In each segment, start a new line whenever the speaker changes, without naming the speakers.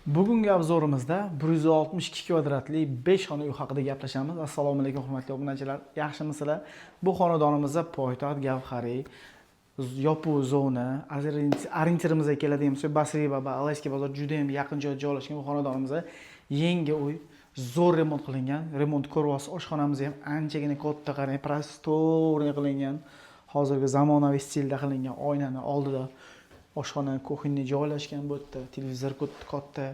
Bugungi обзор imizda 162 kvadratli 5 xona uy haqida gaplashamiz. Assalomu alaykum, hurmatli obunachilar. Yaxshimisizlar? Bu xonadonimizda poytaxt Gavhariy yopiq zona, orientirimizga keladigan bo'lsak, Basriy va Alayskiy bozor juda ham yaqin joyda joylashgan bu xonadonimizda yangi uy, zo'r remont qilingan. Remont ko'ryapsiz, oshxonamiz ham anchagina katta, qarang, просторный qilingan. Hozirgi zamonaviy stilda qilingan. Oynani oldida oshxona, кухня joylashgan bu yerda, televizor katta,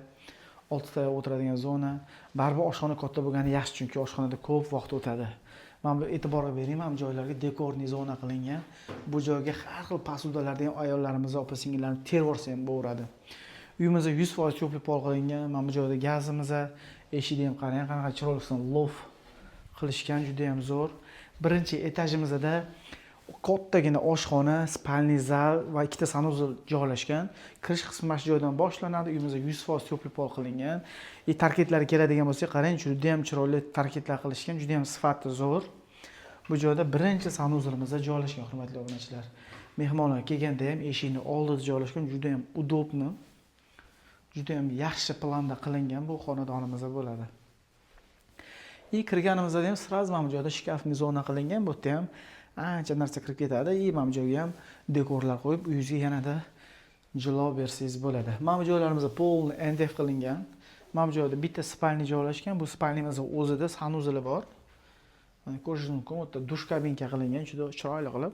oltita o'tiradigan zona. Baribir oshxona katta bo'lgani yaxshi, chunki oshxonada ko'p vaqt o'tadi. Mana bu, e'tibor bering, mana bu joylarga декорный zona qilingan. Bu joyga har xil посуда larni ham ayollarimiz, opa singillarimiz terib yuborsa ham bo'laveradi. Uyimizda 100% теплый pol qilingan. Mana bu joyda gazimiz, eshikni ham qarang, qanaqa chiroyli loft qilishgan, juda ham zo'r. Birinchi etajimizda kattagina oshxona, спальный zal va ikkita санузел joylashgan. Kirish qismi mana shu joydan boshlanadi. Uyimizda 100% теплый pol qilingan. И tarketlarga keladigan bo'lsak, qarang, juda ham chiroyli tarketlar qilishgan, juda ham sifati zo'r. Bu joyda birinchi санузел imizda joylashgan, hurmatli obunachilar. Mehmonlar kelganda ham eshikni oldida joylashgan, juda ham удобно, juda ham yaxshi planda qilingan bu xonadonimizda bo'ladi. И kirganimizda ham сразу mana bu joyda шкафный zona qilingan. Bu yerda ham ancha narsa kirib ketadi. И mana bu joyga ham dekorlar qo'yib, uyingizga yanada jilo bersangiz bo'ladi. Mana bu joylarimizda полный МДФ qilingan. Mana bu joyda bitta спальня joylashgan. Bu спальня mizni o'zida санузел i bor. Mana, ko'rishingiz mumkin, u yerda dush kabinka qilingan, juda chiroyli qilib.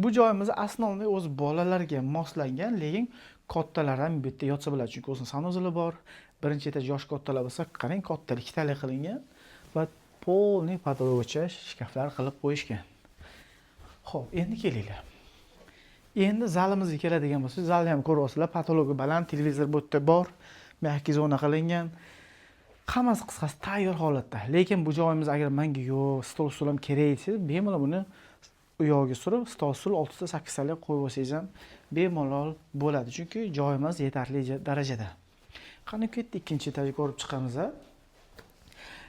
Bu joyimiz основной o'zi bolalarga moslangan, lekin kattalar ham bu yerda yotsa bo'ladi, chunki o'zini санузел i bor. Birinchi etaj yosh kattalar bo'lsa, qarang, katta ikkitalik qilingan va полный потолок gacha shkaflar qilib qo'yishgan. Xo'p, endi kelinglar. Endi zalimizga keladigan bo'lsak, zalni ham ko'ryapsizlar, потолок i baland, televizor bu yerda bor, мягкий zona qilingan. Hammasi, qisqasi, tayyor holatda. Lekin bu joyimiz agar manga yo'q, stol stul ham kerak desangiz, bemalol buni u yog'iga surib, stol stul oltita, sakkiztalik qo'yib olsangiz ham bemalol bo'ladi. Chunki joyimiz yetarli darajada. Qani, ketdik, ikkinchi etajni ko'rib chiqamiz, a.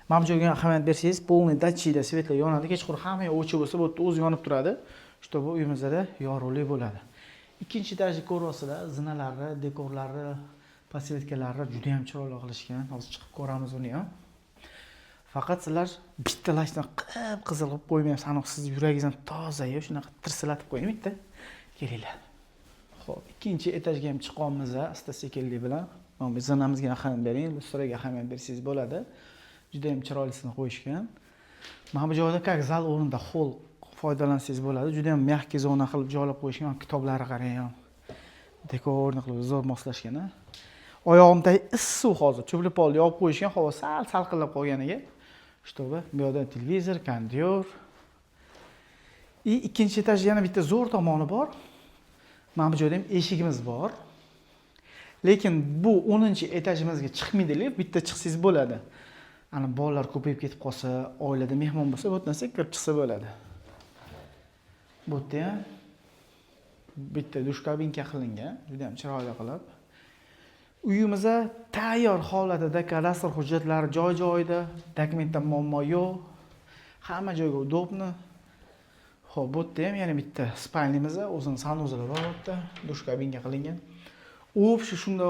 Mana bu joyga ahamiyat bersangiz, полный datchikda свет lar yonadi. Kechqurun hamma yoq o'chiq bo'lsa, bu yerda o'zi yonib turadi. Чтобы uyimizda yorug'lik bo'ladi. Ikkinchi etajni ko'ryapsizlar, zinalari, dekorlari, подсветка lari juda ham chiroyli qilishgan. Hozir chiqib ko'ramiz uni ham. Faqat sizlar bitta laykdan qip qizil qilib qo'ymayapsiz. Aniq siz yuragingiz ham toza, shunaqa tirsillatib qo'ying bitta. Kelinglar. Xo'p, ikkinchi etajga ham chiqyapmiz asta sekinlik bilan. Mana bu zinamizga ahamiyat bering, lyustraga ahamiyat bersangiz bo'ladi. Juda ham chiroylisini qo'yishgan. Mana bu joyda как zal o'rnida холл foydalansangiz bo'ladi. Juda ham мягкий zona qilib joylab qo'yishgan. Kitoblari qarang. Dekorni qilib zo'r moslashgan, a. Oyog'im tagi issiq hozir. Теплый pol yopib qo'yishgan, havo sal salqinlab qolganiga. Чтобы bu yoqda televizor, кондёр. И ikkinchi etaj yana bitta zo'r tomoni bor. Mana bu joyda ham eshigimiz bor. Lekin bu 10-etajimizga chiqmaydi, bitta chiqsangiz bo'ladi. Ana, bolalar ko'payib ketib qolsa, oilada mehmon bo'lsa, bu narsa kirib chiqsa bo'ladi. Bu yerda ham bitta dush kabinka qilingan, juda ham chiroyli qilib. Uyimizda tayyor holatida, kadastr hujjatlari joy-joyida, dokumentda muammo yo'q. Hamma joyga удобно. Xo'p, bu yerda ham yana bitta спальня miz, o'zini санузел i bor bu yerda, dush kabinka qilingan. Общий shunda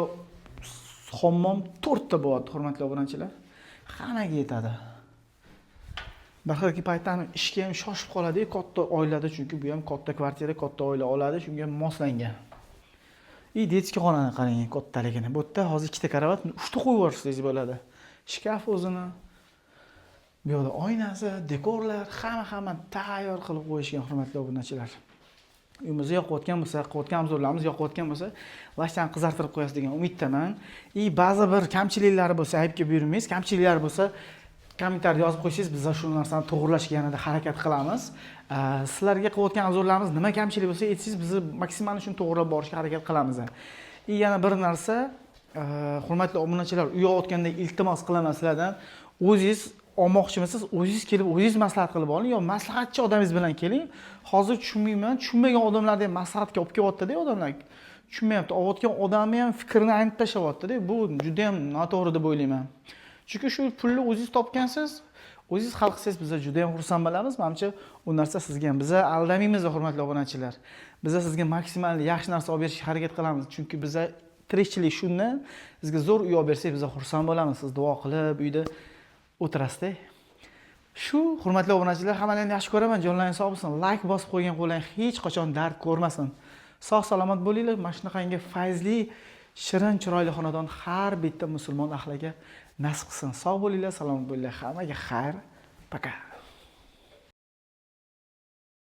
hammom to'rtta bo'ladi, hurmatli obunachilar. Hammaga yetadi. Bir xil paytda ishga ham shoshib qoladi katta oilada, chunki bu ham katta kvartira, katta oila oladi, shunga moslangan. И детский xonani qarang kattaligini. Bu yerda hozir ikkita karavot, uchta qo'yib yuborsangiz bo'ladi. Shkaf o'zini. Bu yoqda oynasi, dekorlar, hamma hamma tayyor qilib qo'yishgan, hurmatli obunachilar. Uyimizni yoqayotgan bo'lsa, qilayotgan обзор larimiz yoqayotgan bo'lsa, laykdan qizartirib qo'yasiz degan umiddaman. И ba'zi bir kamchiliklari bo'lsa, aybga buyurmaysiz. Kamchiliklari bo'lsa, kommentariyada yozib qo'ysangiz, biz shu narsani to'g'irlashga yanada harakat qilamiz. Sizlarga qilayotgan обзор larimiz nima kamchilik bo'lsa, aytsangiz, biz maksimal shuni to'g'irlab borishga harakat qilamiz. И yana bir narsa, hurmatli obunachilar, uy olayotganda iltimos qilaman sizlardan, o'zingiz olmoqchimisiz, o'zingiz kelib, o'zingiz maslahat qilib oling yo maslahatchi odamingiz bilan keling. Hozir tushunmayman, tushunmagan odamlarni ham maslahatga olib kelyapti-da odamlar. Tushunmayapti. Olayotgan odamni ham fikrini aynib tashlayapti-da. Bu juda ham noto'g'ri deb o'ylayman. Chunki shu pulni o'zingiz topgansiz, o'zingiz hal qilsangiz, biz juda ham xursand bo'lamiz. Manimcha, u narsa sizga ham. Biza aldamaymiz, hurmatli obunachilar. Biza sizga maksimal yaxshi narsa olib berishga harakat qilamiz. Chunki biza Tirikchilik shundan. Sizga zo'r uy olib bersak, biz xursand bo'lamiz. Siz duo qilib uyda o'tirasizda. Shu, hurmatli obunachilar, hammalaringni yaxshi ko'raman. Jonlaring sog' bo'lsin. Layk bosib qo'ygan qo'llaring hech qachon dard ko'rmasin. Sog' salomat bo'linglar. Mana shunaqangi fayzli, shirin, chiroyli xonadon har bitta musulmon ahliga nasib qilsin. Sog' bo'linglar, salomat bo'linglar. Hammaga xayr. Пока.